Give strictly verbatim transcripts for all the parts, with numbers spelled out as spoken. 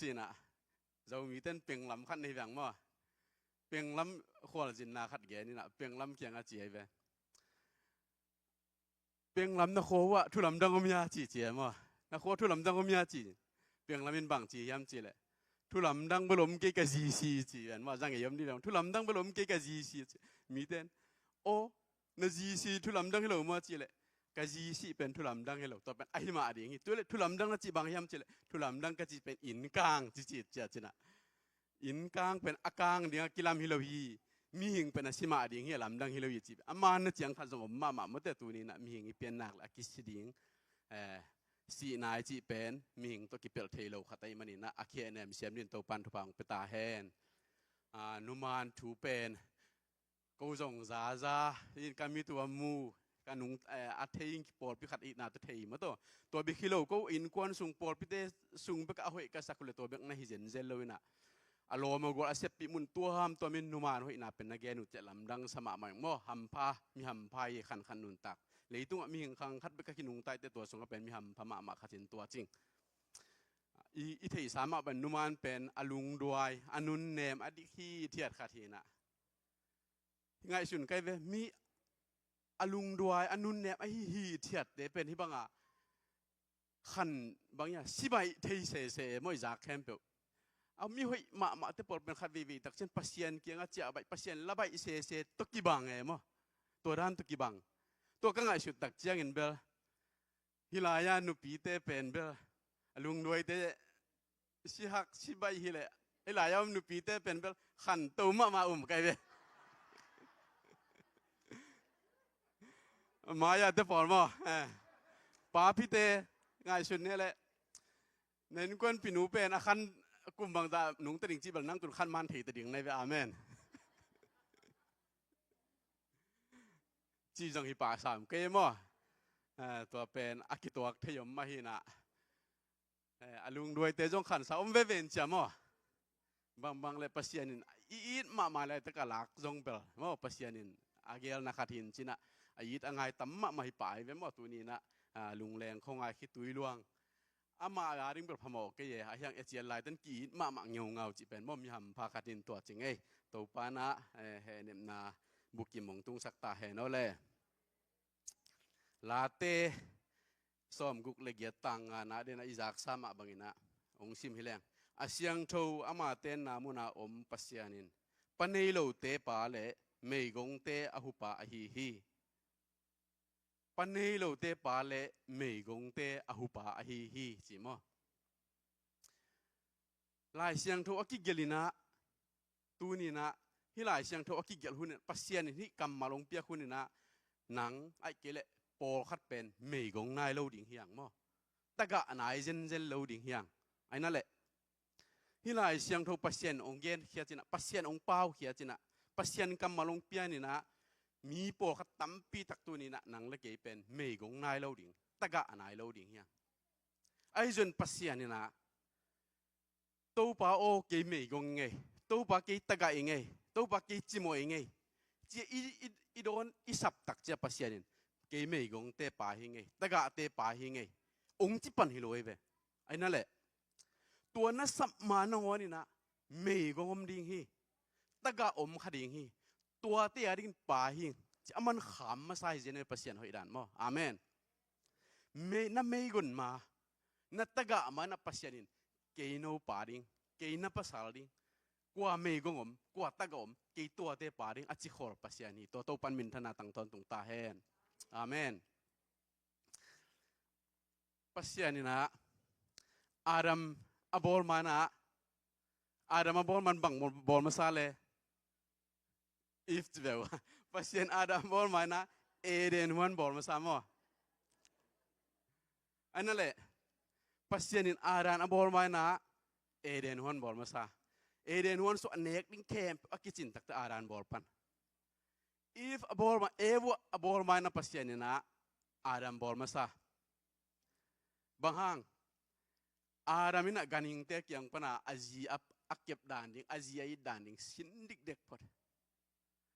ci-in ah, Zomite in penglam khat nei veng maw. Penglam khualzinna khat gen in ah, penglam kiangah ci ahi ve. Penglam na khua uh ah thu lamdang om hia ci ci e maw. Na khua thu lamdang om hia ci. Penglam in bang ci hiam cih leh, thu lamdang bel om kei, ka zi si ci ven maw. Zang ei om dih lo. Thu lamdang bel om kei, ka zi si ci. Mite in, aw, na zi si thu lamdang hi lo maw cih leh, ka zi si pen thu lamdang hi lo. Tua pen ahi mah ding hi. Tua leh thu lamdang na cih bang hiam cih leh, thu lamdang ka cih pen inn kang ci ci ciah ci-in ah. Inn kang pen a kang dingah kilam hi lo hi. Mihing pen a si mah ding hi, a lamdang hi lo hi ci. A manna ciang khat zong om mahmah maw te. Tuni-in ah mihing i piannak leh a kisi ding, eh, sihna i cih pen mihing tawh kipelh thei lo khat ahih manin ah, a khia nem siam dingin Topa'n thupha hong pia ta hen. Ah, numan thu pen ko zong zaza in ka mit uh a mu, ka nung, eh, a thei in pawlpi khat itna tawh thei maw taw. Tua bek hi lo, ko innkuan sung pawlpite sung bekah a hoih ka sak uh leh tua bek na hi zenzen lo-in ah, a lawm a gual a seppih mun tuamtuam in numan hoihna pen na gen uh ciah lamdang sa mahmah ing maw. Hampha, mi hampha hi khankhat nuntak. Leitungah mihing khang khat bek a kinungtaihte tua sungah pen mi hampha mahmah khat in tua cing. I, i theihsa mah pen numan pen a lungduai, a nunnem, a dik hithiat khat hi-in ah. Ngaihsun ka hi ve, mi a lungduai, a nunnem, a hi hithiatte pen hih bangah khan bang hia, si baih thei sese maw, i zak khempeuh. A mi hoih mahmahte pawl pen khat veivei tak ciang Pasian kiangah ciah baih, Pasian la baih sese tawh kibang e maw. Tua dan tawh kibang. Tua ka ngaihsut tak ciangin bel, hih lai-a nupite pen bel, a lungduaite si hak si baih hi leh, hih lai-a om nupite pen bel khanto mahmah um ka hi ve. Maya te pawl maw, eh. Papite ngaihsun ni leh, na innkuanpih nu pen a khan kum bangzah nungta ding cih bel nang tun khan man thei ta ding na hi ve. Amen. Ci zong hi pah sam kei maw. Eh, tua pen a kituak thei om mah hi-in ah. Eh, a lungduaite zong khansa om veve in cia maw. Bangbang leh Pasian in i it mahmah leh a tak a lak zong bel maw, Pasian in a geelna khat hi-in ci-in ah, a it a ngai tam mahmah hi pah hi ve maw. Tuni-in ah, ah, lungleng khua ngai khitui luang. Amah a ding bel phamawh kei e, a hiang e cian laite in ki-it mahmah ngeungau cih pen maw, mi hampha khat in tua cing ei. Topa'n ah, eh, hehnepna bukim hong tungsak ta hen aw le. Late sawmguk leh giat, tang ngana den ah i zaksa mah bangin ah hong sim hi leng. A siangtho ama tenna munah om Pasian in, pa nei lote pa leh meigongte a hupa ahi hi. Pa nei lote pa leh meigongte a hupa ahi hi, ci maw. Lai Siangtho a kigelh in ah, tuni-in ah, hih Lai Siangtho a kigelh hun in, Pasian in hih kammal hong piak hun in ah, nang ahih kei leh pawlkhat pen meigong nai lo ding hi hang maw. Tagah nai zenzen lo ding hi hang. Ahi na leh, hih Lai Siangtho Pasian hong genkhia ci-in ah, Pasian hong paukhia ci-in ah, Pasian kammal hong pian in ah, mi pawlkhat tampi tak tuni-in ah nang leh kei pen meigong nai lo ding, tagah nai lo ding hi hang. Ahi zongin Pasian in ah, Topa aw, kei meigong ing ei. Topa, kei tagah ing ei. Topa, kei cimawh ing ei. Ci-a i, i, i dawn i sap tak ciang Pasian in, kei meigongte pa hi ing ei, tagahte pa hi ing ei, hong ci pan hi lo ei ve. Ahi na leh, tua na sap ma nangawn in ah meigong om ding hi. Tagah om kha ding hi. Tuate a dingin pa hi ing, ci-a man kham masa hi zen ei, Pasian hoih dan maw. Amen. Mei, na meigong ma, na tagah ma-in ah Pasian in, kei no pa ding, kei na pasal ding, kua meigong om, kua tagah om, kei tuate pa ding, a ci khol Pasian hi. Tua Topa'n minthanna tang tawntung ta hen. Amen. Pasian in ah Adam a bawl ma-in ah, Adam a bawl ma-in bang bawl, bawl masa le? Eve ci ve uh. Pasian Adam a bawl ma-in ah Eden huan bawl masa maw. Ahi na leh, Pasian in Adam a bawl ma-in ah Eden huan bawl masa. Eden huan sung a nek ding khempeuh a kicin tak ciang Adam bawl pan. Eve a bawl ma, Eve a bawl ma-in ah Pasian in ah Adam bawl masa. Bang hang? Adam in ah ganhingte kiang pan a, a zi a, a kep dan ding, a zi a it dan ding sin dikdek phot.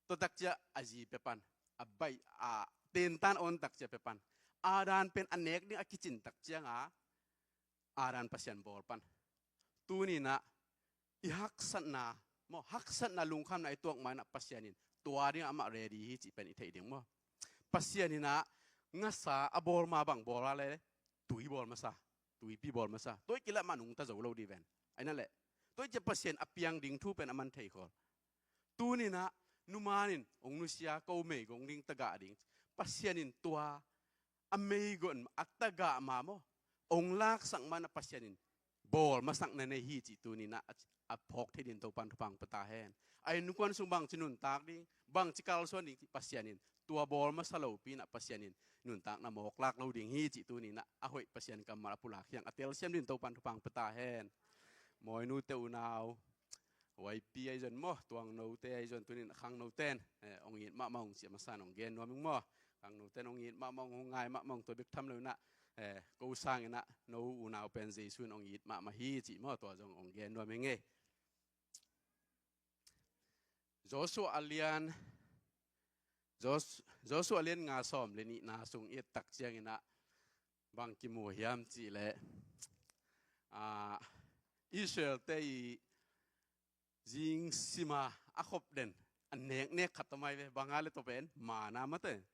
Tua tak ciang a zi pia pan, a baih, a tentan awn tak ciang pia pan. Adam pen a nek ding a kicin tak ciang a, Adam Pasian bawl pan. Tuni-in ah i haksatna maw, haksatna lungkhamna i tuak ma-in ah Pasian in tua dingah amah ready hi cih pen i theih ding maw. Pasian in ah ngasa a bawl ma bang bawl a le, tui bawl masa, tuipi bawl masa. Tua i kilah mah nungta zo lo dih ven. Aina leh tua i cia Pasian a piang ding thu pen a man thei khol. Tuni-in ah numan in ong nusia ko meigong ding tagah ding. Pasian in tua a meigong a tagah ma maw, ong laksak ma-in ah Pasian in bawl masak na nei hi cih tuni-in ah a phawk thei dingin Topan thupha ong pia ta hen. A innkuan sung bangci nuntak ding, bangci kalsuan ding cih Pasian in tua bawl masa lopi-in ah Pasian in nuntakna mawk lak lo ding hi cih tuni-in ah a hoih Pasian kammal a pulak hiang a telsiam dingin Topan thupha ong pia ta hen. Mawinute unau, Y P ahi zong maw, tuangnote ahi zong, tuni-in a khangnoten eh, ong it mahmah ung cih a masa-in ong gen nuam ing maw. Khangnoten ong it mahmah ung, hong ngai mahmah ung, tua bek tham lo-in ah eh, ko sangin ah no unau pen Jesu in ong it mahmah hi cih maw, tua zong ong gen nuam ing ei. Joshua a lian, Jos-, Joshua a lian nga sawm le nihna sung i et tak ciangin ah bang kimu hiam cih leh, ah, Israel-te i zingsima a khop den a neknek khat tawh mai ve, bang a le tua pen mana mate.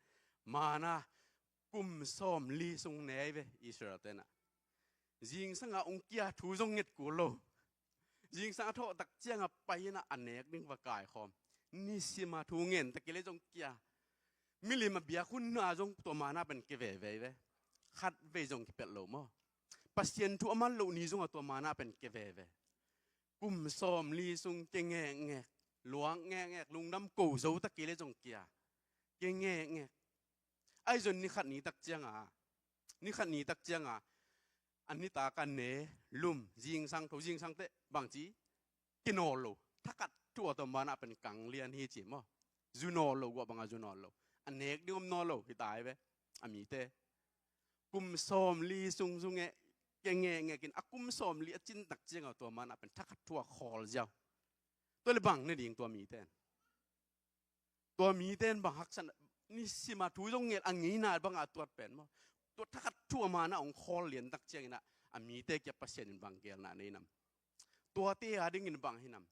Mana kum sawmli sung ne ai ve Israel-te in ah. Zingsang a ong kia thu zong nget kul lo. Zingsang a thawh tak ciang a pai-in ah a nek ding va kaikhawm. Nisima thu ngen tak i le zong kia. Milim a biak hun na zong tua mana pen kia veve ve. Khat vei zong kipelh lo maw. Pasian thu a man loh ni zong a tua mana pen kia veve. Kum sawmli sung kia ngekngek, luak ngekngek, lungdam ko zo tak i le zong kia. Kia ngekngek. Ahi zong ni khat ni tak ciang a, ni khat ni tak ciang a, a nitak a ne, lum, zingsang tho, zingsang teh bangci kia nawl lo. Thakhat thu a tua mana pen kang lian hi ci maw. Zu nawl lo, guah bang a zu nawl lo. A nek ding om nawl lo hi ta ai ve a mite. Kum sawmli sung sung e, kia ngekngek in a kum sawmli a cin tak ciang a tua mana pen thakhat thu a khawl ziau. Tua le bang ne ding tua mite in. Tua mite in bang haksatna, nisima thu zong nget a ngeina bang a tuat pen maw. Tua thakhat thu a mana ong khawl lian tak ciangin ah a mite kia Pasian in bang geelna nei nam. Tuate a dingin bang hi nam.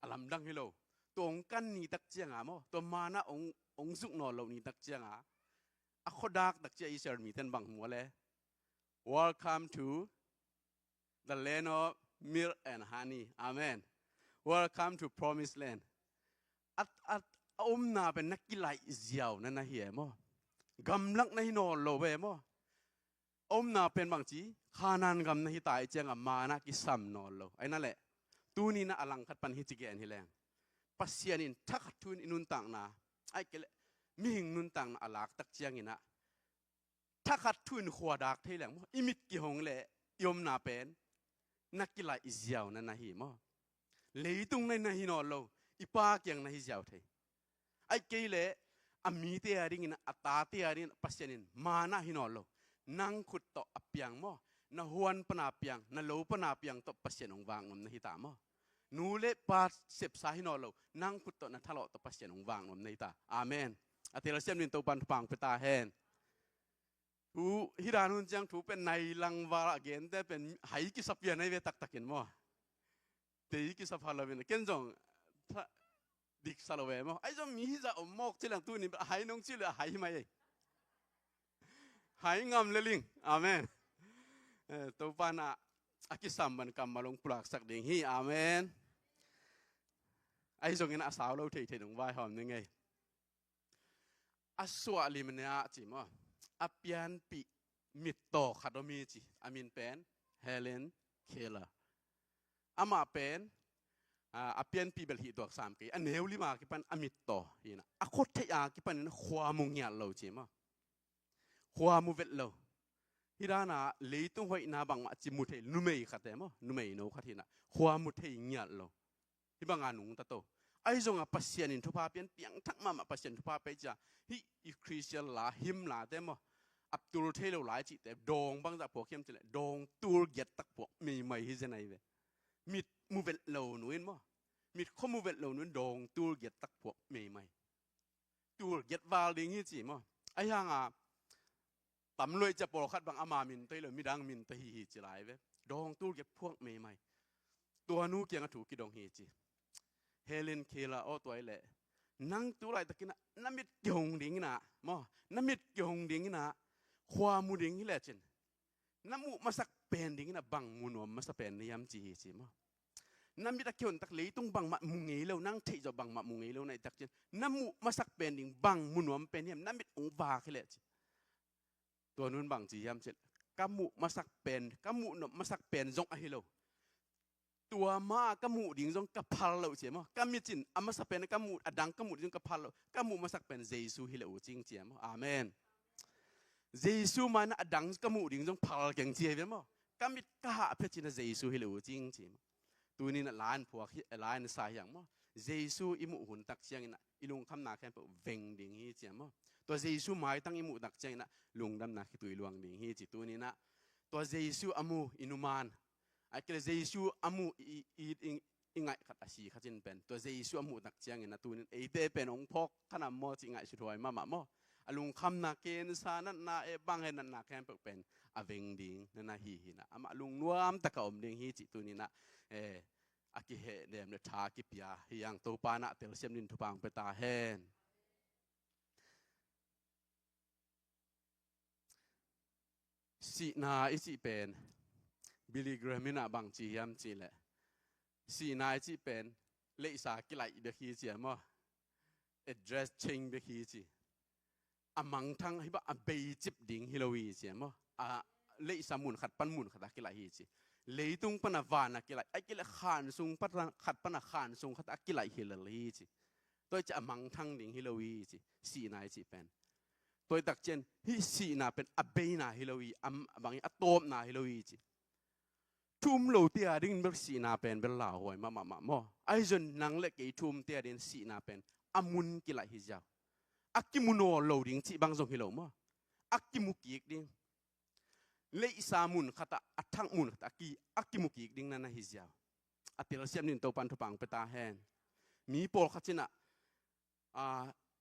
A lamdang hi lo. Tua ong kan ni tak ciang a maw, tua mana ong, ong zuk nawl lo ni tak ciang a, a khuadak tak ciang Israel mite in bang mu a le, "Welcome to the land of milk and honey." Amen. "Welcome to promised land." A, a, a omna pen na kilaih ziau na na hi e maw. Gamlak na hi nawl lo ve maw. A omna pen bangci Kanaan gam na hi ta i ciang a mana kisam nawl lo. Aina le, tuni-in ah a langkhat pan hi ci gen hi leng. Pasian in thakhat thu-in i nuntakna, ai kei le, mihing nuntakna a lak tak ciangin ah thakhat thu-in khuadak thei leng maw. I mit kihong le i omna pen na kilaih ziau na na hi maw. Leitung na na hi nawl lo, i Pa kiang na hi ziau thei. Ai kei le, a mite a dingin, a tate a dingin Pasian in mana hi nawl lo. Nang khut tawh a piang maw, na huan pana piang, na lo pana piang tawh Pasian ong vak nuam na hi ta maw. Nu le pa sepsa hi nawl lo, nang khut tawh na thalawh tawh Pasian ong vak nuam na hi ta. Amen. A telsiam dingin Topan thupha ong pia ta hen. Thu, hi dan hun ciang thu pen nai lang val a gente pen hai kisa pian ai ve taktakin maw. Tei kisa pha lo in, ken zong tha, dik sa lo ve maw. Ai zong mi hi zah om mawk ci leng tuni a hai nong ci le a hai hi mai ei. Hai ngam le ling. Amen. Eh, Topan ah a kisam ban kammal ong pulaksak ding hi. Amen. Ai zongin a sau lo theithei nong vaihawm ning ei. A suah lim nia ci maw, a pianpih mittaw khat om hi ci. A min pen Helen Keller. Amah pen, a, a pianpih bel hih tuak sam kei, a neu lima kipan a mittaw hi na, a khuatheih a kipanin khua mu ngiat lo ci maw. Khua mu vet lo. Hi dana leitung hoihna bangmah ci mu thei numei khat e maw, numei no khat hi na, khua mu thei ngiat lo. Hih banga nungta to. Ahi zongin Pasian in thupha pian, piangthak mahmah Pasian thupha pia cia, hih i Khristian la, hymn late maw, a tul thei lo lai cihte dawng bangzah phuak hiam cih leh dawng tul giat tak phuak meimai hi zen ahi ve. Mit mu vet lo nu in maw, mit khua mu vet lo nu in dawng tul giat tak phuak meimai. Tul giat val ding hi ci maw. Ahi hanga Tam luai cia pawlkhat bang ama min tawh hi lo, midang min tawh hi hi ci lai ve. Dawng tul gek phuak meimai. Tua nu kiangah thu kidong hi ci. Helen Keller aw tua hi leh, nang tu laitakin ah na mit kihong dingin ah maw, na mit kihong dingin ah khua mu ding hi lecin, na muh masak pen dingin ah bang mu nuam masa pen na hiam ci hi ci maw. Na mit a kihon tak leitung bangmah mu ngei lo, nang theih zawh bangmah mu ngei lo na hi tak ciang, na muh masak pen ding bang mu nuam pen hiam, na mit hong vak hi leh ci. Tua nun bang ci hiam ci leh, ka muh masak pen, ka muh nop masak pen zong ahi lo. Tua ma ka muh ding zong ka phal lo ci maw. Ka mit in a masa pen ka muh, a dang ka muh ding zong ka phal lo. Ka muh masak pen Jesu hi leh uh cing ci maw. Amen. Jesu ma in a dang ka muh ding zong phal keng ci hi ve maw. Ka mit ka hah phet cin a Jesu hi leh uh cing ci maw. Tunin a lain phuak hi, a lain sa hiang maw. Jesu i muh hun tak ciangin ah i lungkhamna khempeuh veng ding hi ci maw. Tua Jesu maitang i muh tak ciangin ah lungdamna khitui luang ding hi ci tunin ah. Tua Jesu a mu i numan, a kile Jesu a mu i, i, i, i ngaih khat a si khat in pen, tua Jesu a muh tak ciangin a tunin eite pen hong phawk khanam maw ci ngaihsut huai mahmah maw. A lungkhamna, kensa natna, e bang he natna khempeuh pen a veng ding na na hi hi na, amah lungnuam taka om ding hi ci tunin ah, e, a kiheh nem le tha kipia hi ang. Topa na telsiam din thupha hong pia ta hen. Sihna i cih pen Billy Graham in ah bang ci hiam cih leh, sihna i cih pen leihsa kilaih bek hi ci maw. Address change bek hi ci. A mangthang hi bang a beicip ding hi lo hi ci maw. A leihsa mun khat pan mun khat a kilaih hi ci. Leitung pan a van a kilaih, a kilaih khan sung pan, khat pan a khan sung khat a kilaih hi lel hi ci. Tua hi ci a mangthang ding hi lo hi ci. Sihna i cih pen. Tua hi tak ciang hih sihna pen a beina hi lo hi, a bang hi a tawpna hi lo hi ci. Thu um lote a dingin bel sihna pen bel lauhuai mahmah maw. Ahi zong nang le kei thu umte a dingin sihna pen a mun kilaih hi ziau. A kimu nawn lo ding cih bang zong hi lo maw. A kimu kik ding. Leihsa mun khatah, a thak mun khatah a ki, a kimu kik ding na na hi ziau. A telsiam din Topan thupha hong pia ta hen. Mi pawlkhat cinah, a,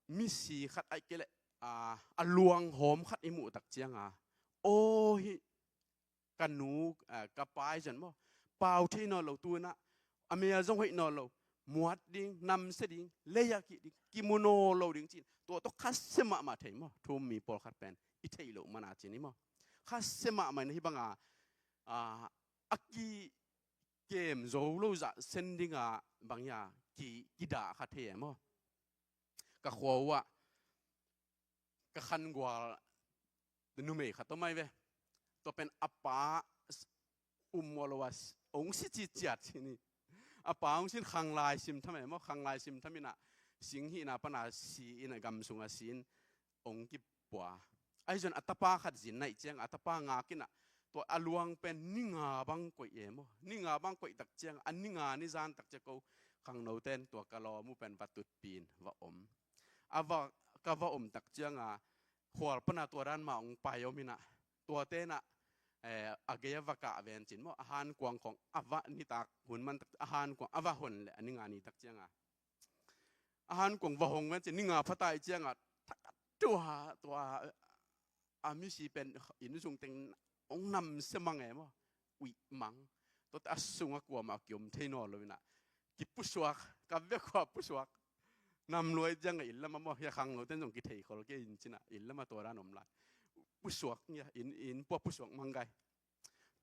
misi khat ahih kei leh, a, a luanghawm khat i muh tak cianga, aw hih ka nu, a, ka pa i zon maw, pau thei nawn lo, tu inah a mel zong hoih nawn lo, muat ding, namsia ding, lei a kih ding, kimu nawn lo ding cin, tua tawh khasia mahmah thei maw. Thu um mi pawlkhat pen i theih loh mana cin hi maw. Khasia mahmah in hih banga, a, a kikem zo lo zah sen dinga bang hi a ki, kidah kha thei e maw. Ka khua uhah ka khangual numei khat om ai ve. Tua pen a pa um maw lo a, hong si ciciat cin hi. A pa hong sin khanglai simtham e maw, khanglai simtham inah sing hihna pana si inah gam sunga si in hong kipua. Ahi zong a tapa khat zin naih ciang a tapa ngak inah tua a luang pen ni nga bang koih e maw. Ni nga bang koih tak ciang a ni nga ni zan tak ciang ko khangnote in tua ka lawm uh pen va tutpin va om. A va, ka va om tak cianga khual pana tua dan mah hong pai om inah tuate inah, eh, a gei a va kah ven cin maw, a hankuang khong a va nitak hun man tak a hankuang a va hon leh a ni nga ni tak cianga a hankuang va hong ven cin, ni nga phatai cianga thak tua, tua a misi pen inn sung teng hong namsia mang e maw. Uih mang. Tuate a sunga kuamah kiom thei nawn lo inah kipusuak, ka vekua pusuak. Namluai cianga inn lama maw, hia khangnote in zong kithei khol kei in cinah inn lama tua dan om lai. Pusuak, hia inn, inn pua pusuak mang gai.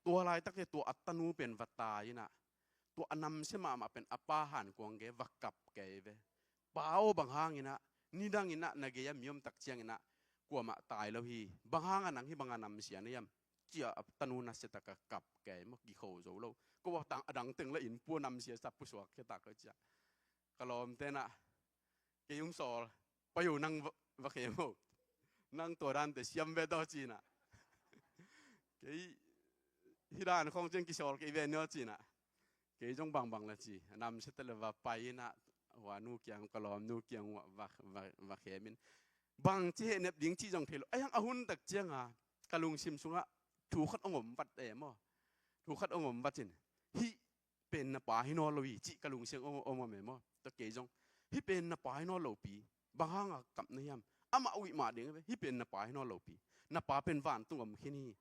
Tua laitak hi tua a tanu pen va tai inah tua a namsia mahmah pen a pa hankuang gei va kap kei ve. Pa aw, bang hang inah nidang inah na gei a mi om tak ciang inah kuamah tai lo hi, bang hanga nang hih banga namsia na hiam? Cia a tanu nasia taka kap kei maw, kikho zo lo. Ko a tang a dang teng la inn pua namsia sa pusuak khia ta ko cia. Ka lawmte inah kei hong sawl, pai uh nang va, va khem uh. Nang tua dante siam ve tawh cinah. Kei hih dan khong ciang kisawl kei ve ni aw cinah. Kei zong bangbang la ci. A namsia ta le va pai inah hua nu kiang, ka lawm nu kiang hua va, va, va khem in. Bang ci hehnep ding cih zong thei lo. Ahi hang a hun tak cianga ka lungsim sungah thu khat hong om vat e maw. Thu khat hong om vat in. Hih pen na pa hi nawn lo hi cih ka lungsim hong om e maw. Tua kei zong hih pen na pa hi nawn lo pi. Bang hanga kap na hiam? Amah uih mah ding ve, hih pen na pa hi nawn lo pi. Na pa pen vantung om khin hi.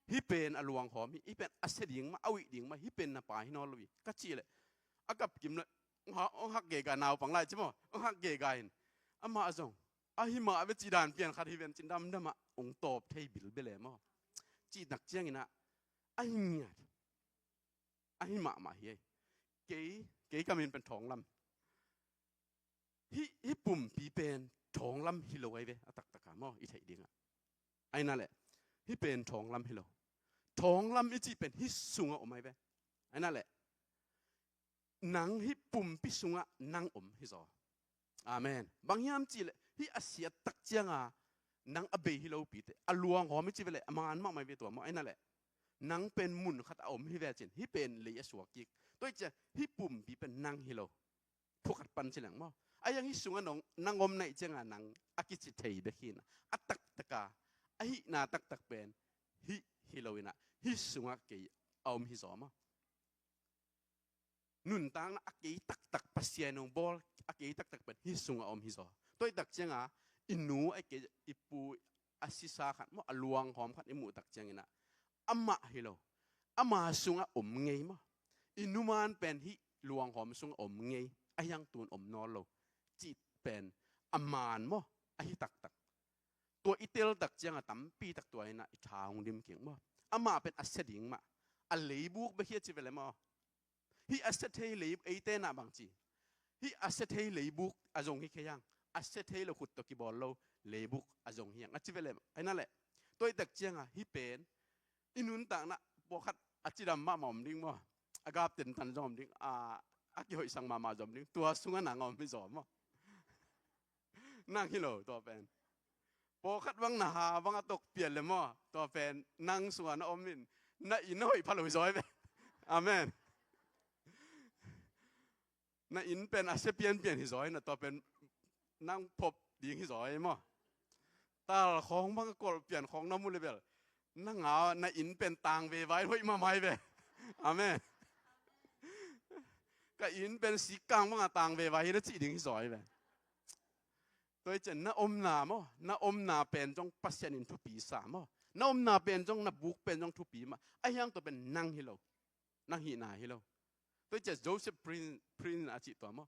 Hih pen a luanghawm hi. Hih pen a sia ding mah, a uih ding mah. Hih pen na pa hi nawn lo hi, ka cih leh, a gapkim leh, hong hak gega, naupang lai ci maw, hong hak gega in, amah zong ahi mah ve, cih dan pian khat hi ven, cin damdam ah hong tawp thei bilbel e maw. Cih tak ciangin ah, ahi ngiat, ahi mahmah hi ei. Kei, kei ka min pen Thawng Lam. Hih, hih pumpi pen Thawng Lam hi lo ahi ve, a taktak a maw, i theih ding ah. Ahi na leh, hih pen Thawng Lam hi lo. Thawng Lam i cih pen hih sungah om ahi ve. Ahi na leh, nang hih pumpi sungah nang om hi zaw. Amen. Bang hiam cih leh, hih a siat tak ciang a nang a bei hi lopi teh, a luanghawm i ci ve leh, a man mahmah hi ve tua maw. Ahi na leh, nang pen mun khat ah om hi ve cin, hih pen lei a suak kik. Tua hi ciang, hih pumpi pen nang hi lo. Thu khat pan ci leng maw. Ahi hang hih sungah nong, nang om na hih ciang a nang a kici thei bek hi na. A taktak a, a hihna taktak pen hih hi lo in ah, hih sungah kei a om hi zaw maw. Nuntakna a kei taktak, Pasian hong bawl a kei taktak pen hih sungah om hi zaw. Tua hi tak ciang a, i nu a kei, i pu a sisa khat maw, a luanghawm khat i muh tak ciangin ah, amah hi lo, ama sungah om ngei maw. I numan pen hih luanghawm sungah om ngei, ahi hang tun om nawn lo, cih pen a man maw, ahi taktak. Tua i tel tak ciang a tampi tak tua in ah i tha hong dim kik maw. Amah pen a sia ding mah, a leibuk bek hi a ci ve leh maw. Hih a sia thei lei, eite na bang ci, hih a sia thei leibuk a zong hi kei hang, a sia thei lo, khut tawh kibawl lo leibuk a zong hi hang, a ci ve leh, ahi na leh, tua hi tak ciang a, hih pen i nuntakna pawlkhat a cidam mahmah om ding maw. A gap tentan zong om ding, a, a kihoihsak mahmah zong om ding. Tua sungah nang a om hi zaw maw. Nang hi lo tua pen. Pawlkhat bang na ha bang a tokpian leh maw, tua pen nang sungah na om in, na inn a hoih pha lo hi zaw hi ve. Amen. Na inn pen a sia pianpian hi zaw hi na, tua pen nang phop ding hi zaw hi maw. Tal khawng bang a kolh pian khawng na muh leh bel, na ngau, na inn pen tang veva in hoih mahmah hi ve. Amen. Ka inn pen sikkang bang a tang veva hi na cih ding hi zaw hi ve. Tua hi ciang na omna maw, na omna pen zong Pasian in thupi sa maw. Na omna pen zong, na buk pen zong thupi mah. Ahi hang tua pen nang hi lo, nang hihna hi lo. Tua hi ciang Joseph Prince, Prince a cih tua maw.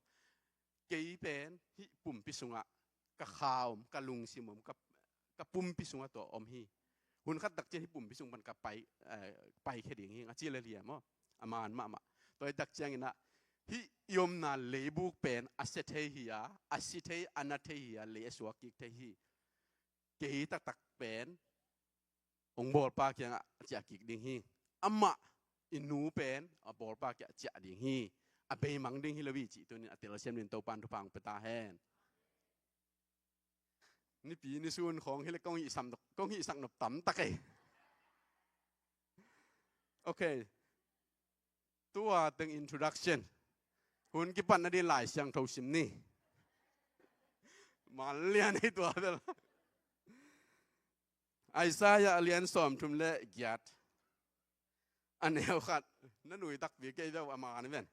Kei pen hih pumpi sungah ka kha om, ka lungsim om, ka, ka pumpi sungah tua om hi. Hun khat tak ciang hih pumpi sung pan ka pai, eh, paikhia ding hi, a ci leh liam maw. A man mahmah. Tua hi tak ciangin ah, hih i omna leibuk pen a sia thei hi a, a si thei, a na thei hi a, lei a suak kik thei hi. Kei taktak pen hong bawlpa kiangah ciah kik ding hi. Amah i nu pen a bawlpa kiangah ciah ding hi. A beimang ding hi lo hi cih tuni-in a telsiam dingin Topa'n thupha hong pia ta hen. Nipi nisun khawng hi leh kong hihsak nop, kong hihsak nop tam tak ei. Ok. Tua teng introduction. Hun kipatna dingin Lai Siangtho sim ni. Manlian ei tua bel. Isaiah a lian sawmthum leh giat, a neu khat. Na nui takpi kei bel a man hi ven.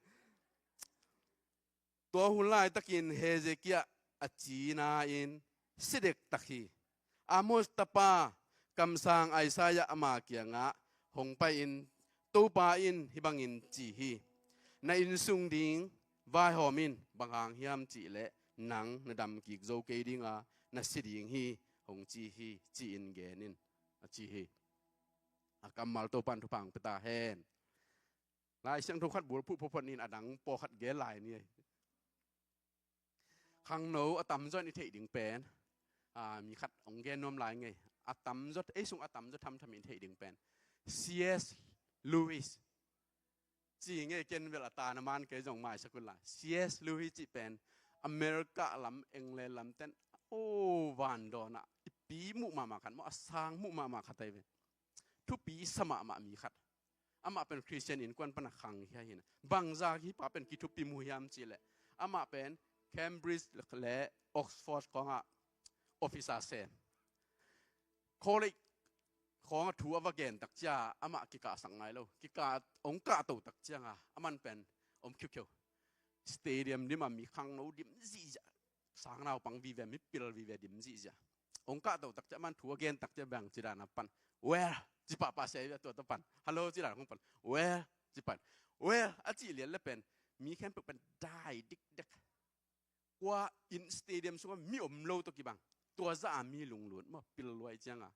Tua hun laitakin Hezekiah a cina-in si dektak hi. Amos tapa kamsang Isaiah ama kiangah hong pai-in, Topa in hih bangin ci hi: Na inn sung ding vaihawm in, bang hang hiam cih leh nang na dam kik zo kei ding a, na si ding hi, hong ci hi, ci-in gen in, a ci hi. A kammal Topa'n thupha hong pia ta hen. Lai Siangtho khat bulphuh photphot ni-in a dang pawlkhat gen lai ni. Khangno a tamzaw in i theih ding pen, a, mi khat hong gen nuam lai ing ei. A tamzaw, ei sung a tamzaw thamtham in i theih ding pen C S Lewis ci ing ei. Ken bel a ta na man kei zong maisak un la. C S Lewis cih pen America lam, England lam ten, o, vandawn ah i pi muh mahmah khat maw, a sang muh mahmah khat ahi ve. Thupi sa mahmah mi khat. Amah pen Khristian innkuan pan a khang hi a hi na. Bangzah hih pa pen kithupi mu hiam cih leh, amah pen Cambridge leh Oxford khawngah officer sem. College khawngah thu a va gen tak ciang amah kikahsak nai lo. Kikah, hong kahto tak ciang a, aman pen om khiukheu. Stadium dim ah mi khangno dim zihziah, sang naupang vive, mipil vive dim zihziah. hong kahto tak ciang, aman thu a gen tak ciang bang ci dan a pan. Well, ci pahpah sia hi ve, tua tawh pan. Hello ci dan hong pan. Well, ci pan. Well, a cih lian le pen mi khempeuh pen dai dikdek. Kua in stadium sungah mi om lo tawh kibang. Tua zah a mi lunglut maw, pil luai ciangah.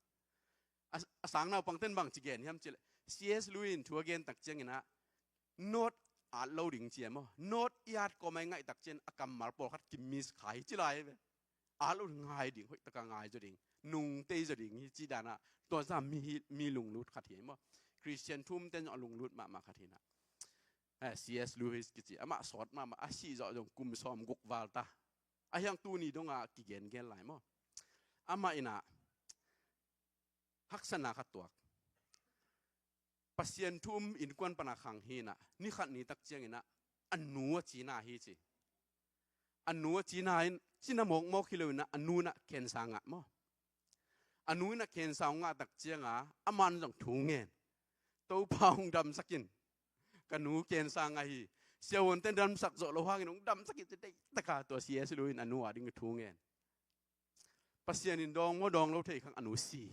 A, a sang naupangten bang ci gen hiam cih leh, C S Lewis in thu a gen tak ciangin ah, note at lo ding ci e maw. Note i at kawm a i ngaih tak ciang a kammal pawlkhat ki-miss kha hi ci lai ve. At lo ngai ding, hoih taka ngai zaw ding, nungtei zaw ding hi ci dan ah, tua zah mi hi, mi lunglut khat hi maw. Christian thu umten zong a lunglut mahmah khat hi na. Eh, C S Lewis kici, amah sawt mahmah, a sih zawh zong kum sawm guk val ta. A hiang tuni dongah kigengen lai maw. Amah in ah haksatna khat tuak. Pasian thu um innkuan pana khang hi na, ni khat ni tak ciangin ah a nu a cina hi ci. A nu a cina in, cina mawkmawk hi lo in ah, a nu in ah cancer ngah maw. A nu in ah cancer hong ngah tak cianga, aman zong thu ngen. Topa hong damsak in. Ka nu cancer ngah hi. Siavuanten damsak zawh lo hangin hong damsak in ci, deihtaka tua C S Lewis in a nu a ding thu ngen. Pasian in dawng maw dawng lo thei khang, a nu si.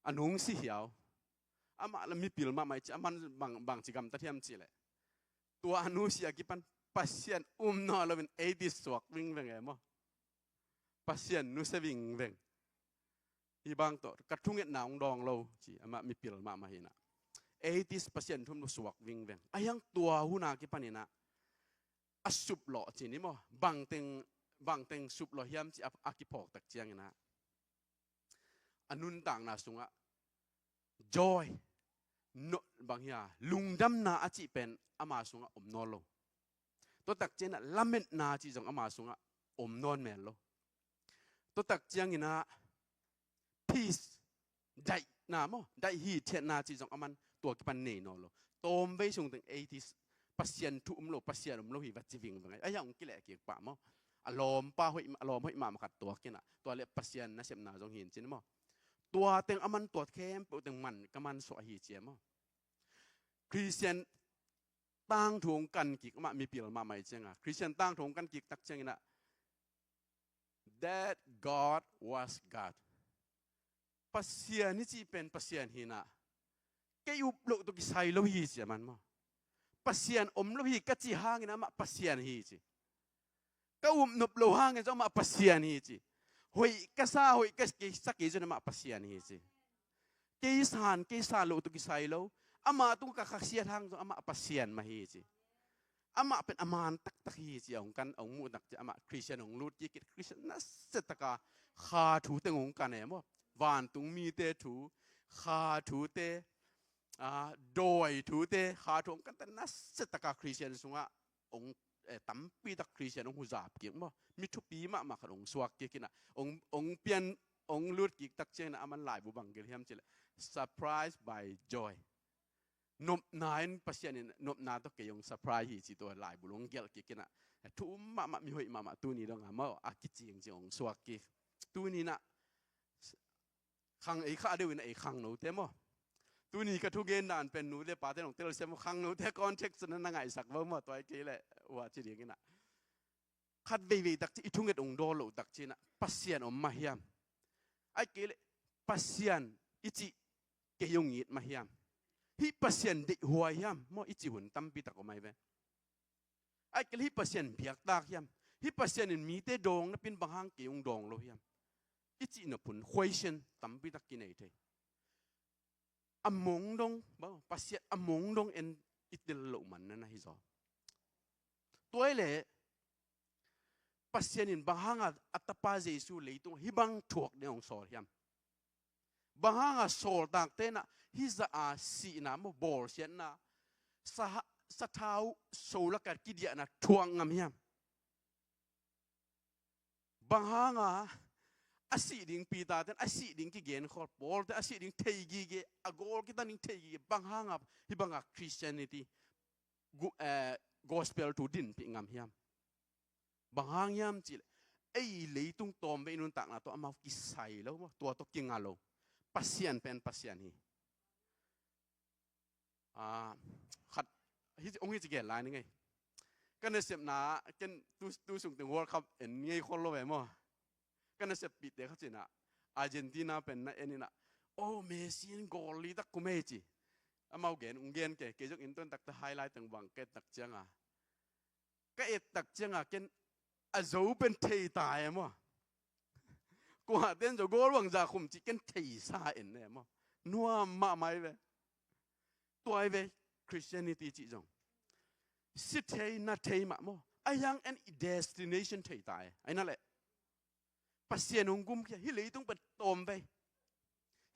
A nu hong si hiau. Amah la mipil mahmah hi ci, aman bang, bang ci gamtat hiam cih leh, tua a nu si a kipan Pasian um nawn loin atheist suak vingveng e maw. Pasian nusia vingveng. Hih bang tawh ka thungetna hong dawng lo ci, amah mipil mahmah hi na. Atheist, Pasian thu um lo suak vingveng. A hiang tua hun a kipan in ah a suplawh ci ni maw. Bangteng, bangteng suplawh hiam ci a, a kiphawk tak ciangin ah, a nuntakna sungah joy, no, bang hia, lungdamna a cih pen ama sungah om nawn lo. Tua tak ciangin ah lametna cih zong ama sungah om nawn mel lo. Tua tak ciangin ah peace, daihna maw, daih hithiatna cih zong aman tua kipan nei nawn lo. Tawmvei sung teng atheist, Pasian thu um lo, Pasian om lo hi va ci vingveng. A hiang hong kileh kik pah maw. A lawmpa hoih, a lawm hoih mahmah khat tuak in ah, tua leh Pasian nasepna zong hi in ci ni maw. Tua teng aman tua khempeuh teng man, ka mansuah hi ci e maw. Christian tangthu hong kan kik, amah mipil mahmah hi cianga, Christian tangthu hong kan kik tak ciangin ah, that God was God. Pasian i cih pen Pasian hi na, kei up loh tawh kisai lo hi ci aman maw. Pasian om lo hi ka cih hangin amah Pasian hi ci. Ka up nop loh hangin zong amah Pasian hi ci. Hoih ka sa, hoih ka sa kei zong amah Pasian hi ci. Kei san, kei san loh tawh kisai lo. Amah tung ka khasiat hang zong amah Pasian mah hi ci. Amah pen a man taktak hi ci a hong kan, a hong muh tak ciang amah Christian hong lut kik, Christian nasia taka kha thu teng hong kan e maw. Vantung mite thu, kha thute, a, dawi thute, kha thu hong kan ta nasia taka Christian sungah hong, eh, tampi tak Christian hong huzap kik maw. Mi thupi mahmah khat hong suak kik in ah, hong, hong pian, hong lut kik tak ciangin ah aman laibu bang gelh hiam cih leh, surprise by joy. Nopna in Pasian in nopna tawh kei hong surprise hi ci tua laibu hong gelh kik in ah, thu um mahmah, mi hoih mahmah tuni dong a maw, a kicing cing hong suak kik. Tuni in ah khang ei khah deuh in ah ei khangnote maw. Tuni ka thugen dan pen nute pate nong telsiam maw, khangnote context na na ngaihsak vo maw, tua hi kei leh ua ci ding in ah. Khat veivei tak ciang i thunget hong dawl loh tak ciang ah Pasian om mah hiam? Ahih kei leh Pasian i cih kei hong it mah hiam? Hih Pasian deihhuai hiam maw, i cih hun tampi tak om ahi ve. Ahih kei leh hih Pasian biaktak hiam? Hih Pasian in mite dawng napi-in bang hang kei hong dawng lo hiam? I cih nop hun, question tampi tak kinei thei. A mong dong, bang, Pasian a mong dong en i tel loh man na na hi zaw. Tua hi leh Pasian in bang hanga a tapa Jesu leitung hih bang thuak ding hong sawl hiam? Bang hanga sawltakte in ah hih zah a sihna maw, bawlsiatna, sa, sathau so lak a kidiahna thuak ngam hiam? Bang hanga a sih ding Peter ten, a sih ding kigen khol, Paul ten a sih ding thei gige, a gawl kitan ding thei gige, bang hanga hih banga Christianity gu-, eh, gospel thu dinpih ngam hiam? Bang hang hiam cih leh ei leitung tawmvei nuntakna tawh amau kisai lo maw, tua tawh kinga lo. Pasian pen Pasian hi. Ah, khat, hi, hong hi ci gen lai ni ngei. Ka nasepna, ken tu, tu sung teng World Cup en ngei khol lo ve maw. Ka naseppihte khat ci-in ah, Argentina pen na en in ah, "Oh, Messi in goal li tak khum ei," ci. Amau gen, ung gen kei, kei zong inn tuan takte highlight teng bang ka et tak ciang a, ka et tak ciang a ken a zo pen thei ta e maw. Kuaten zo goal bang za khum cih ken theisa en e maw. Nuam mahmah hi ve. Tua hi ve, Christianity cih zong si thei, na thei mah maw. A hiang en i destination thei ta e. Ai na leh Pasian hong gumkhia, hih leitung pen tawm vei.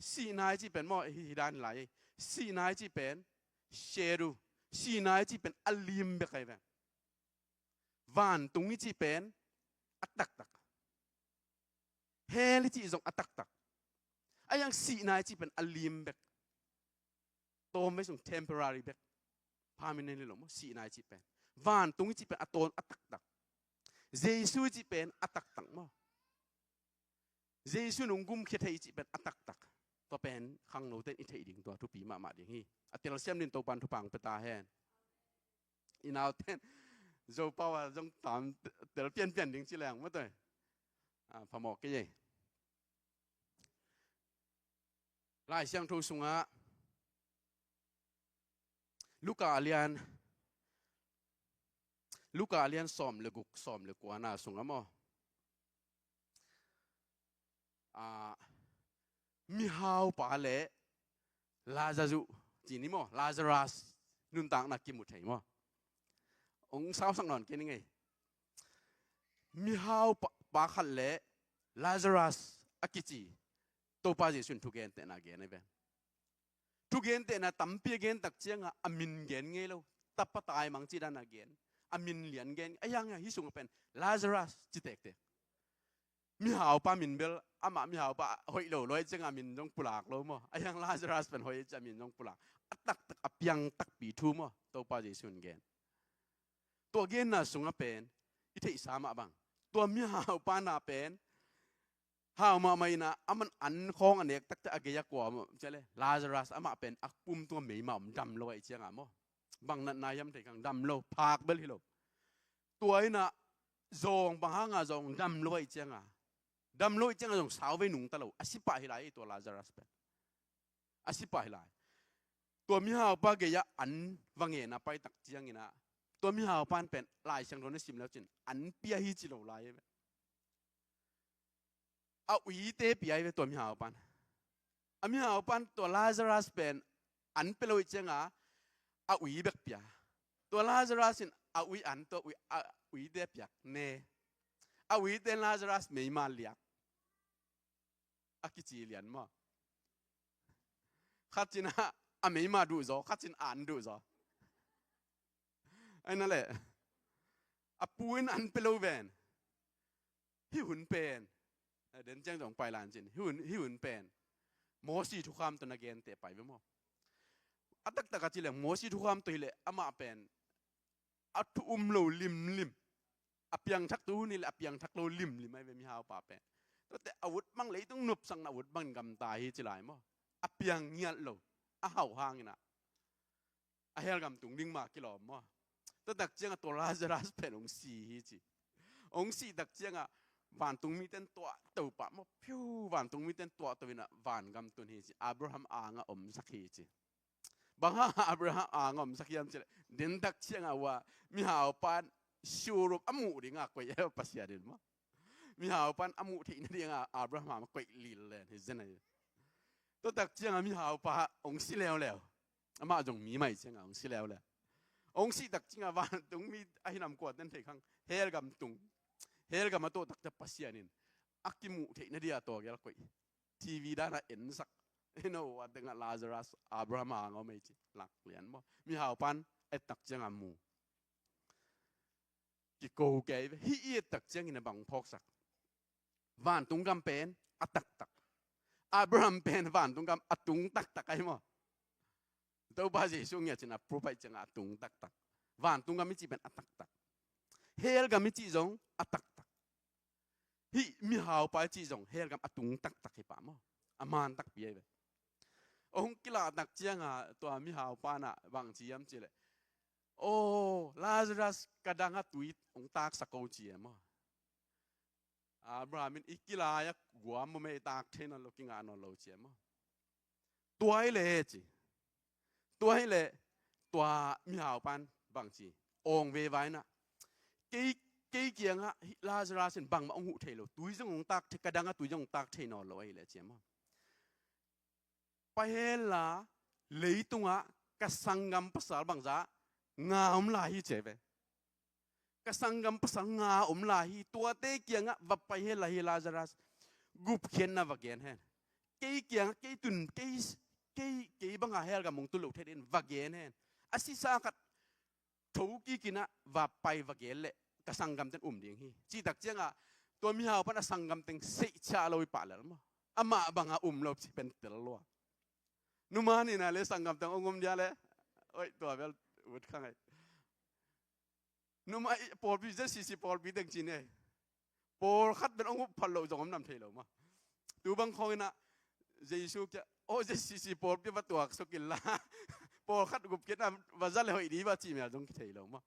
Sihna i cih pen maw, hi, hi dan lai. Sihna i cih pen shadow. Sihna i cih pen a lim bek ahi ve. Vantung i cih pen a taktak. Hell i cih zong a taktak. A hiang sihna i cih pen a lim bek. Tawm vei sung, temporary bek. Permanent hi lo maw, sihna i cih pen. Vantung i cih pen a tawn a taktak. Jesu i cih pen a taktak maw. Jesu in hong gumkhia thei i cih pen a taktak. Tua pen khangnote in i theih ding tua thupi mahmah ding hi. A telsiam dingin Topa'n thupha hong pia ta hen. I nauten Zopau ah zong tam tel pianpian ding ci leng maw, tua hi. A, phamawh kei ei. Lai Siangtho sungah Luka a lian, Luka a lian sawm le guk, sawm le kuana sungah maw, a, mihaupa le Lazarus ci ni maw, Lazarus nuntakna kimu thei maw. Hong sausak nawn kei ning ei. Mihaupa, pa khat le Lazarus a kici Topa Jesu in thugentehna gen ahi ve. Thugentehna tampi a gen tak ciangah a min gen ngei lo. Tapa taimang ci dan a gen. A min lian gen. A hiang hih sungah pen Lazarus ci tektek. Mihaupa min bel, amah mihaupa hoih lo lo ahih ciangah a min zong pulak lo maw. A hiang Lazarus pen hoih ahih ciangah a min zong pulak. A taktak, a piang takpi thu maw, Topa Jesu in gen. Tua genna sungah pen i theihsa mah bang, tua mihaupa na pen hau mahmah in ah, aman an khawng a nek takte a gei a kua maw, ci leh Lazarus amah pen a pum tungah meima om, dam lo ahih ciangah maw. Bang natna hiam thei kang, dam lo, phak bel hi lo. Tua in ah zawng, bang hanga zawng, dam lo ahih ciangah, dam lo ahih ciangah zong sau vei nungta lo. A si pah hi lai ei tua Lazarus pen. A si pah hi lai. Tua mihaupa gei-ah an va ngen a pai tak ciangin ah, tua mihaupa'n pen Lai Siangtho na sim leu cin an pia hi ci lo lai ei ve. A uite pia hi ve tua mihaupa'n. A mihaupa'n tua Lazarus pen an pia lo ahih ciangah a ui bek pia. Tua Lazarus in a ui an, tua ui, a uite piak ne. A uite in Lazarus meima liak. A kici lian maw. Khat cin ah a meima duh zaw, khat cin an duh zaw. Ai na leh. A pu in an pia lo ven. Hih hun pen. A den ciang zong pai lan cin. Hih hun, hih hun pen Mosi thukham tawh na genteh pai ve maw. A taktak a ci leh Mosi thukham tawh hi leh amah pen a thu um lo limlim. A piangthak tu hun hi leh a piangthak lo limlim ahi ve mihaupa pen. Tuate a ut bang, leitung nopsakna ut bangin gamta hi ci lai maw. A piang ngiat lo. A hauh hangin ah a hell gam tung ding mah kilawm maw. Tua tak ciangah tua Lazarus pen hong si hi ci. Hong sih tak ciangah vantung mite in tuahto pah maw. Phiu, vantung mite in tuahto in ah vangam tun hi ci. Abraham angah omsak hi ci. Bang hang Abraham angah omsak hiam ci leh, den tak ciangah ua mihaupa'n surup a muh dingah koih e Pasian in maw. Mihaupa'n a muh theihna dingah Abraham a koih lil len hi zen ahi. Tua tak ciangah mihaupa hong si leuleu. Amah zong mi mah ahih ciangah hong si leuleu. Hong sih tak ciangah vantung mi a hi nam kuate'n thei kang, hell gam tung. Hell gam a tuah tak ciang Pasian in a kimuh theihna dingah tua gel koih. TV dan a ensak. Eno, a tengah Lazarus, Abraham a ngau mei ci. Lak lian maw. Mihaupa'n et tak ciangah mu. Kiko kei ve. Hih i et tak ciangin a bang phawksak. Vantung gam pen a taktak. Abraham pen vantung gam a tung taktak ahi maw. Topa Jesu ngiat cin a provide ciangah a tung taktak. Vantung gam i cih pen a taktak. Hell gam i cih zong a taktak. Hih mihaupa i cih zong hell gam a tung taktak hi pah maw. A man takpi ahi ve. Hong kilah tak ciangah tua mihaupa'n ah bang ci hiam ci leh, "Oh, Lazarus, ka dang a tui hong taksak o," ci e maw. Abraham in i kilai a guam maw, mei tak thei nawn lo, kingah nawn lo ci e maw. Tua hi leh ci. Tua hi leh tua mihau pan bang ci? Awng veva in ah, kei, kei kiangah hih Lazarus in bangmah hong huh thei lo, tui zong hong tak thei, ka dangah tui zong hong tak thei nawn lo ahi leh ci e maw. Pai hen la, leitungah ka sanggam pasal bangzah nga om lai hi ci e ve. Ka sanggam pasal nga om lai hi, tuate kiangah va pai hen la hi Lazarus, gupkhiatna va gen hen. Kei kiangah, kei tun, kei, kei, kei bangah hell gam hong tun loh thei dingin va gen hen. A sisa khat tho kik in ah va pai va gen leh ka sanggamte'n um ding hi. Cih tak ciangah tua mihau pan a sanggamteng seihciah lo hi pah lel maw. Amah bangah um lo cih pen tel lua. Numa nih na leh sanggamteng hong um dia leh, oi, tua bel ut kha ngai. Numa i pawlpi, Z C C pawlpi teng ci ni. Pawlkhat bel hong up phat loh zong om nam thei lo maw. Tu bang khawng in ah Jesu kiang, aw, Z C C pawlpi va tuaksuk inla, pawlkhat gupkhiatna va za leh hoih ding hi va cih mel zong kithei lo maw.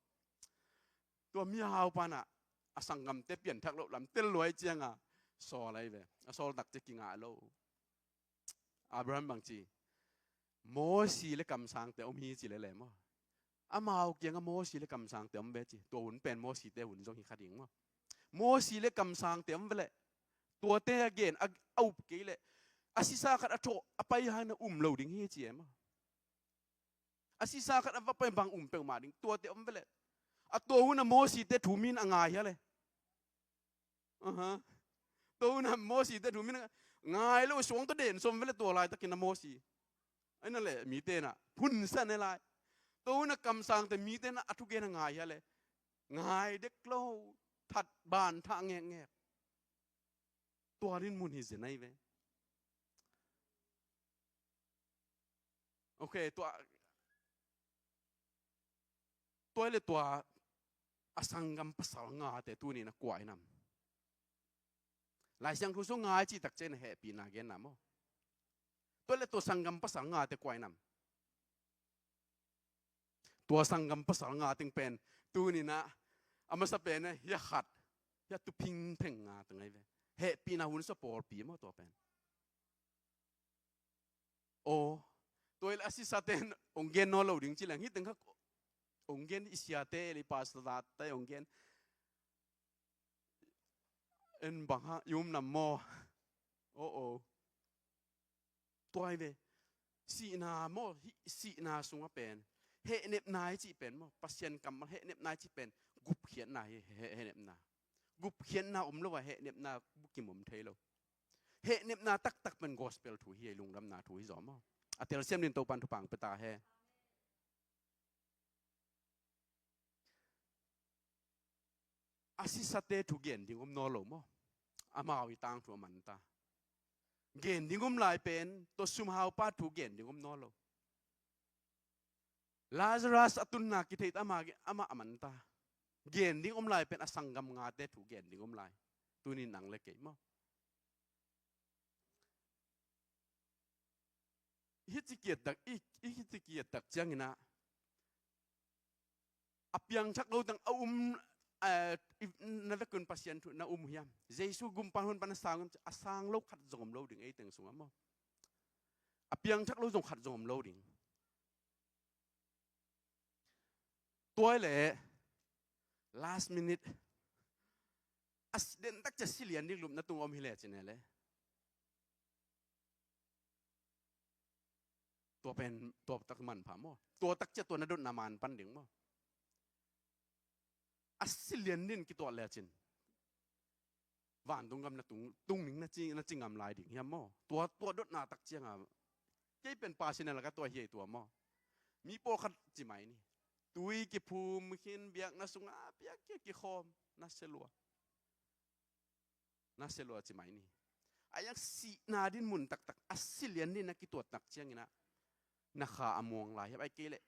Tua mihau pan ah a sanggamte pianthak loh lam tel lua hi ciangah sawl ahi ve. A sawl tak ciang kingah lo. Abraham bang ci? Mosi leh kamsangte om hi ci lel e maw. Amau kiangah Mosi leh kamsangte om ve ci. Tua hun pen Mosite hun zong hi kha ding maw. Mosi leh kamsangte om ve leh, tuate a gen a, a up kei leh, a sisa khat a thawh a pai hang in ah um lo ding hi ci e maw. A sisa khat a va pai bang um peuhmah ding, tuate om ve leh. A tua hun ah Mosite thu mi in a ngai hia leh. Aha. Tua hun ah Mosite thu mi in a ngai lo, suang tawh den sawm ve leh tua laitakin a Mosi. Ahi na leh mite in ah phunsan e lai. Tua hun ah kamsangte, mite in ah a thugen a ngai hia leh. Ngai dek lo, that ban thah ngekngek. Tua dinmun hi zen ahi ve. Ok, tua, tua leh tua a sanggam pasal ngate tuni in ah kua hi nam? Lai Siangtho sung ngai cih tak ciang in ah hehpihna genna maw. Tua leh tua sanggam pasal ngate kua hi nam? Tua sanggam pasal nga teng pen tuni in ah a masa pen ah hia khat, hia tu phingpheng nga teng ahi ve. Hehpihna hun sa pawlpi maw tua pen. Aw, tua hi leh a sisate in hong gen nawn lo ding ci leng, hih teng kha hong gen, i siate leh i pastor tate hong gen. En bang hang i um nam maw. Aw, aw. Tua hi ve. Sihna maw, hih sihna sungah pen hehnepna i cih pen maw, Pasian kammal hehnepna i cih pen gupkhiatna hi, he-, hehnepna. Gupkhiatna om lo a hehnepna bukim om thei lo. Hehnepna taktak pen gospel thu hi, lungdamna thu hi zaw maw. A telsiam dingin Topa'n thupha hong pia ta hen. A sisate thu gen ding om nawn lo maw. Amau i tangthu a man ta. Gen ding om lai pen tua sumhaupa thu gen ding om nawn lo. Lazarus a tunna kithei ta, amah, amah a man ta. Gen ding om lai pen a sanggam ngate thu gen ding om lai. Tuni in nang leh kei maw. Hih ci kiat tak, i, i hih ci kiat tak ciangin ah a piangthak lo teng a um, eh, i, na vekun Pasian thu na um uh hiam? Jesu gumpa hun pan a sang uh hiam? A sang lo khat zong om lo ding, ei teng sungah maw. A piangthak lo zong khat zong om lo ding. Tua hi leh last minute a si, den tak ciang si lian ding lupna tung om hi leh ci ne leh. Tua pen, tua tak manpha maw. Tua tak ciang tua na dotna man pan ding maw. A si lian ding kituat lecin vantung gam na tung, tung ning na ci, na ci ngam lai ding hiam maw. Tua, tua dotna tak ciang a kei pen personal ka tua hi ei tua maw. Mi pawlkhat ci mai ni. Tui kiphum khin biakna sungah, biak kia kikhawm, na sia lua. Na sia lua ci mai ni. A iang sihna ding mun taktak, a si lian ding na kituat tak ciangin ah na kha a muang lai hiam, ai kei leh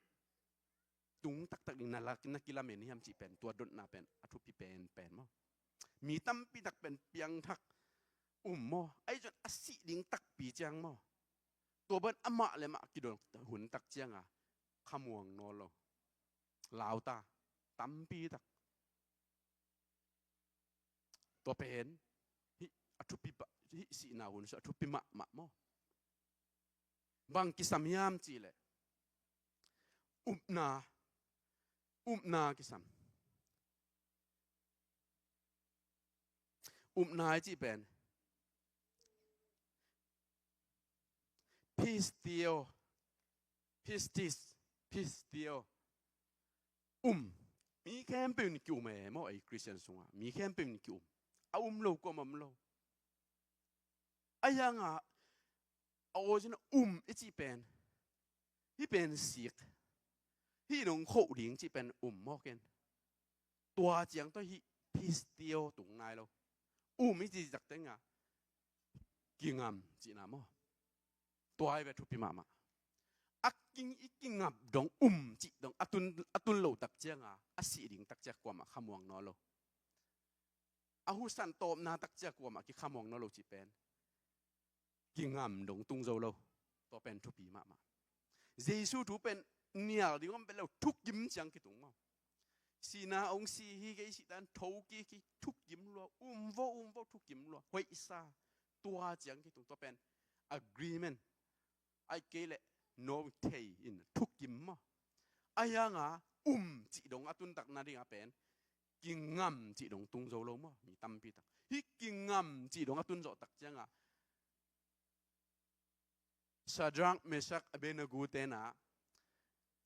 tung taktak ding na la, na kilamen hiam cih pen, tua dotna pen a thupi penpen maw. Mi tampi tak pen piangthak um maw. Ahi zong a sih ding takpi ciang maw, tua bang amah le amah kidon hun tak ciang a khamuang nawn lo. Lau ta, tampi tak. Tua pen a thupi pah, hih sihna hun sung a thupi mahmah maw. Bang kisam hiam cih leh, upna, upna kisam. Upna i cih pen pistio, pistis, pistio. Um. Mi khempeuh in ki-um e maw, ei Khristian sungah mi khempeuh in ki-um. A um lo kuamah om lo. A hiangah a aw cin um i cih pen, hih pen sik, hih in hong khoh ding cih pen um maw ken. Tua ciang tawh hih pistio tung nai lo. Um i cih tak tengah kingam cihna maw. Tua hi ve thupi mahmah. A king i kingap dong um cih dong a tun, a tun lo tak cianga a sih ding tak ciang kuamah khamuang nawn lo. A husan tawpna tak ciang kuamah kikhamuang nawn lo cih pen kingam dong tung zo lo. Tua pen thupi mahmah. Jesu thu pen nial ding om pen lo, thukim ciang kitung maw. Sihna hong si hi, kei sihtan tho kik hi, thukim lua, um vo, um vo, thukim lua, hoihsa. Tua ciang kitung, tua pen agreement. Ai kei leh no thei in thukim maw. A hianga um cih dong a tuntak nadinga pen kingam cih dong tung zo lo maw, mi tampi tak. Hih kingam cih dong a tun zawh tak cianga Shadrach, Meshach, Abednego tena,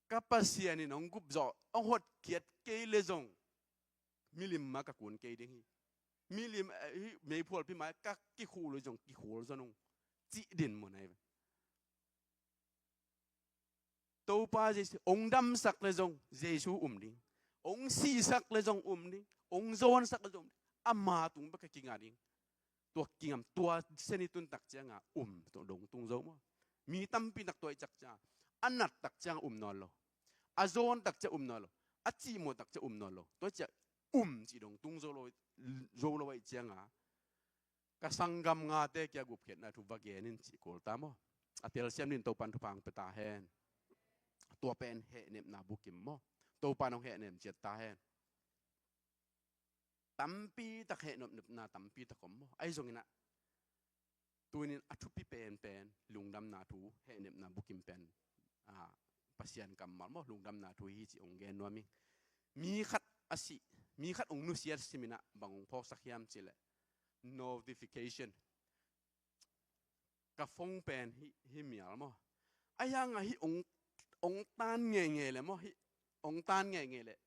ka Pasian in hong gupzawh, hong hotkhiat kei le zong milim mah ka kun kei ding hi. Milim, eh, hih meiphualpi mah ka kikhul le zong kikhul zaw nung, cih dinmun ahi ve. Topa Jesu hong damsak le zong Jesu um ding. Hong sisak le zong um ding. Hong zawnsak le zong um ding. Ama tung bek ka kingah ding. Tua kingam, tua sia i tun tak cianga um, tua dong tung zo maw. Mi tampi nak tua i cak cianga a nat tak cianga um nawn lo. A zawn tak cianga um nawn lo. A cihmawh tak cianga um nawn lo. Tua cianga um cih dong tung zo lo, zo lo ahih cianga ka sanggam ngate kia gupkhiatna thu va gen in cih kul ta maw. A telsiam dingin Topan thupha hong pia ta hen. Tua pen hehnepna bukim maw. Topan hong hehnem ciat ta hen. Tampi tak hehnepna tampi tak om maw. Ahi zongin ah, tunin a thupi penpen lungdamna thu, hehnepna bukim pen, ah, Pasian kammal maw, lungdamna thu hi cih hong gen nuam ing. Mi khat a sih, mi khat hong nusiat simin ah bang hong phawksak hiam cih leh notification. Ka phone pen hih, hih mial maw. A hiangah hih hong, hong tan ngeingei leh maw, hih hong tan ngeingei leh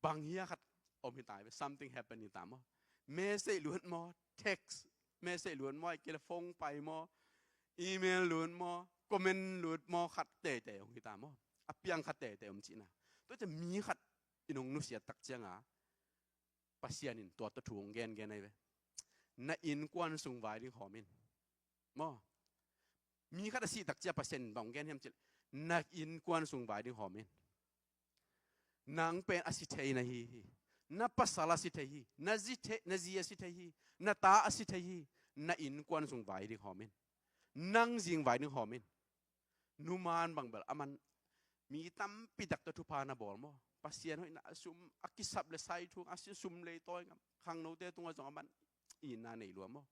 bang hia khat om hi ta ve, something happen hi ta maw. Message lut maw, text message lut maw, ahih kei leh phone pai maw, email lut maw, comment lut maw, khat teitei hong hi ta maw. A piang khat teitei om cihna. Tua ciang mi khat in hong nusiat tak cianga Pasian in tua tawh thu hong gengen ahi ve. Na innkuan sung vai ding hawm in. Maw. Mi khat a sih tak ciang Pasian in bang hong gen hiam cih leh, na innkuan sung vai ding hawm in. Nang pen a si thei na hi hi. Na pasal a si thei hi. Na zi thei, na zi a si thei hi. Na ta a si thei hi. Na innkuan sung vai ding hawm in. Nang zing vai ding hawm in. Numan bang bel, aman mi tampi tak tawh thupha na bawl maw. Pasian hoihna a sum, a kisap le sai thung, a si sum lei tawi ngam. Khangnote tungah zong aman itna nei lua maw.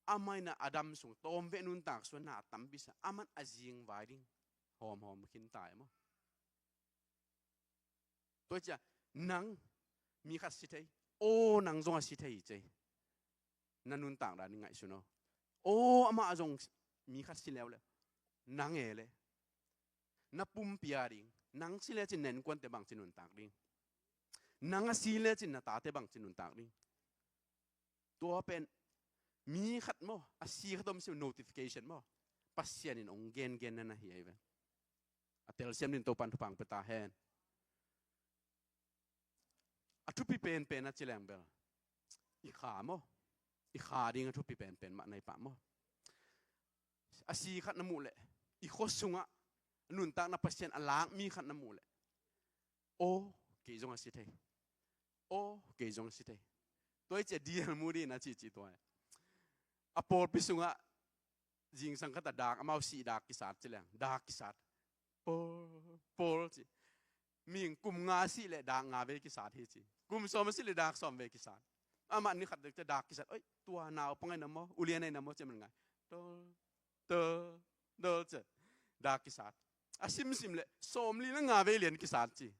Amah in a dam sung, tawmveh nuntak sung na tampi sa, aman a zing vai ding hawmhawm khin ta e maw. Tua ciang nang mi khat si thei, aw nang zong a si thei hi cei. Na nuntak dan in ngaihsun aw. Aw amah zong mi khat si leuleu, nang e le. Na pumpi a ding, nang si lecin na innkuante bangci nuntak ding. Nang a si lecin na tate bangci nuntak ding. Tua pen mi khat maw, a si khat om si notification maw. Pasian in hong gengen na na hi ahi ve. A telsiam dingin Topan thupha hong pia ta hen. A thupi penpen a ci leng bel, i kha maw. I kha ding a thupi penpen mah na hi pah maw. A si khat na muh leh, i khua sungah a nuntakna Pasian a lak mi khat na muh leh, aw kei zong a si thei. Aw kei zong a si thei. Tua i ciah D L Moody in a cihcih tua hi. A pawlpi sungah zingsang khat a dak, amau sih dak kisat ci leng, dak kisat. Paul, Paul ci. Mihing kum nga sih leh dak nga vei kisat hi ci. Kum sawm a sih leh dak sawm vei kisat. Amah ni khat dek ciah dak kisat. Oi, tua naupang ai na maw, ulian ai na maw, ciah man ngai. Tol, tol, tol ciah. Dak kisat. A simsim leh sawmli le nga vei lian kisat ci.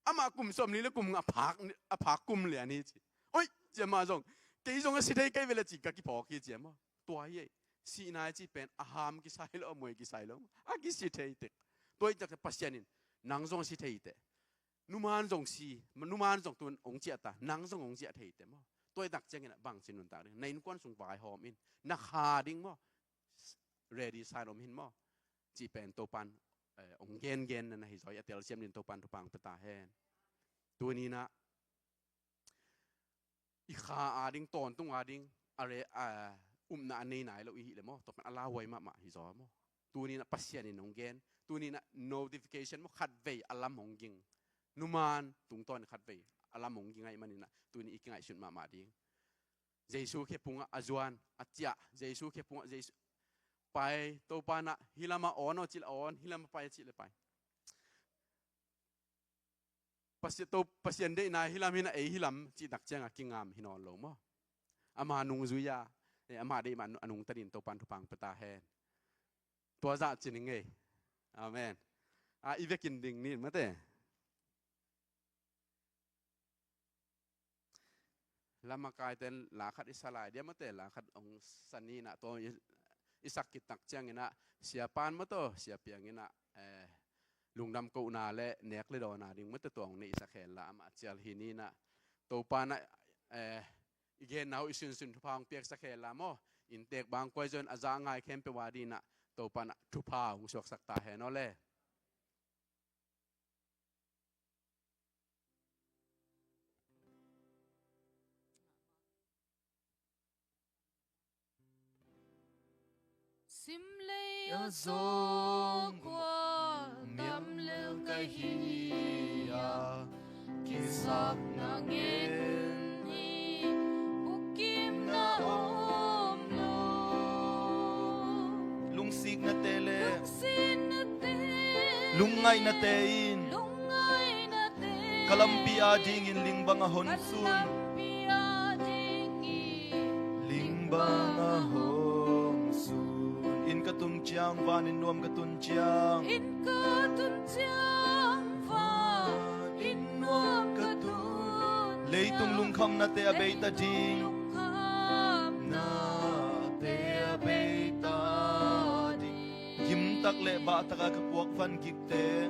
Amah kum sawmli le kum nga a phak, a phak kum lian hi ci. Oi, ciah mah zong. Kei zong a si thei kei ve leh ci ka kiphawk hi ciah maw. Tua hi ei. Sihna i cih pen a ham kisai lo, a muai kisai lo. A kisi thei tek. Tua hi tak Pasian in nang zong a si thei teh. Numan zong si, numan zong tun hong ciah ta, nang zong hong ciah thei teh maw. Tua hi tak ciangin a bang ci nuntak ding. Na innkuan sung vaihawm in, na kha ding maw. Ready sa in om hi in maw. Cih pen Topan, eh, hong gengen na na hi zaw hi, a telsiam ding Topan thupha hong pia ta hen. Tuni in ah i kha ading, tawntung ading, a re, a, upna a nei nai lo i hih leh maw, tua pen a lauhuai mahmah hi zaw maw. Tuni in ah Pasian in hong gen, tuni in ah notification maw, khatvei a lam hong ging. Numan tungtawn in khatvei a lam hong ging ahih manin ah tuni i kingaihsun mahmah ding. Jesu khe pungah a zuan, a ciah, Jesu khe pungah Jesu, pai, Topa in ah hih lamah awn aw cih leh awn, hih lamah pai cih leh pai. Pasian, to, Pasian deihna hih lam hi in ah ei hih lam cih tak ciang a kingam hi nawn lo maw. Ama nungzui a, eh, ama deih mah a nungta dingin Topan thupha hong pia ta hen. Tua zah ci ning ei. Amen. A, i vekin ding ni in mate. Lamakaite in la khat i sa lai dia mate, la khat hong sa ni in ah, tua i, i sak khit tak ciangin ah, siapa in maw tawh, siapiang in ah, eh, lungdam kohna le nek le dawnna ding maw tawh tua hong neihsak hen la, amah cial hi ni in ah, Topa in ah, eh, i genna uh i sunsun thupha hong piaksak hen la maw, inntek bang kua hi zong a za a ngai khempeuh ading in ah, Topa in ah thupha hong suaksak ta hen aw le. Simlei a zong kua dam lel ka hi a, kisapna ngen hi, bukimna om lo. Lungsiknate le, lungsiknate, lungngainate in, lungngainate, ka lampi adingin ling bang a hon sun. Ka lampi adingin ling bang a hong sun. Inn ka tun ciang, van inn nuam ka tun ciang. Inn ka tun ciang, van inn nuam ka tun ciang. Leitung lungkhamnate a bei ta ding. Leitung lungkhamnate a bei ta ding. Gimtak le bahtaka ka puak van gikte.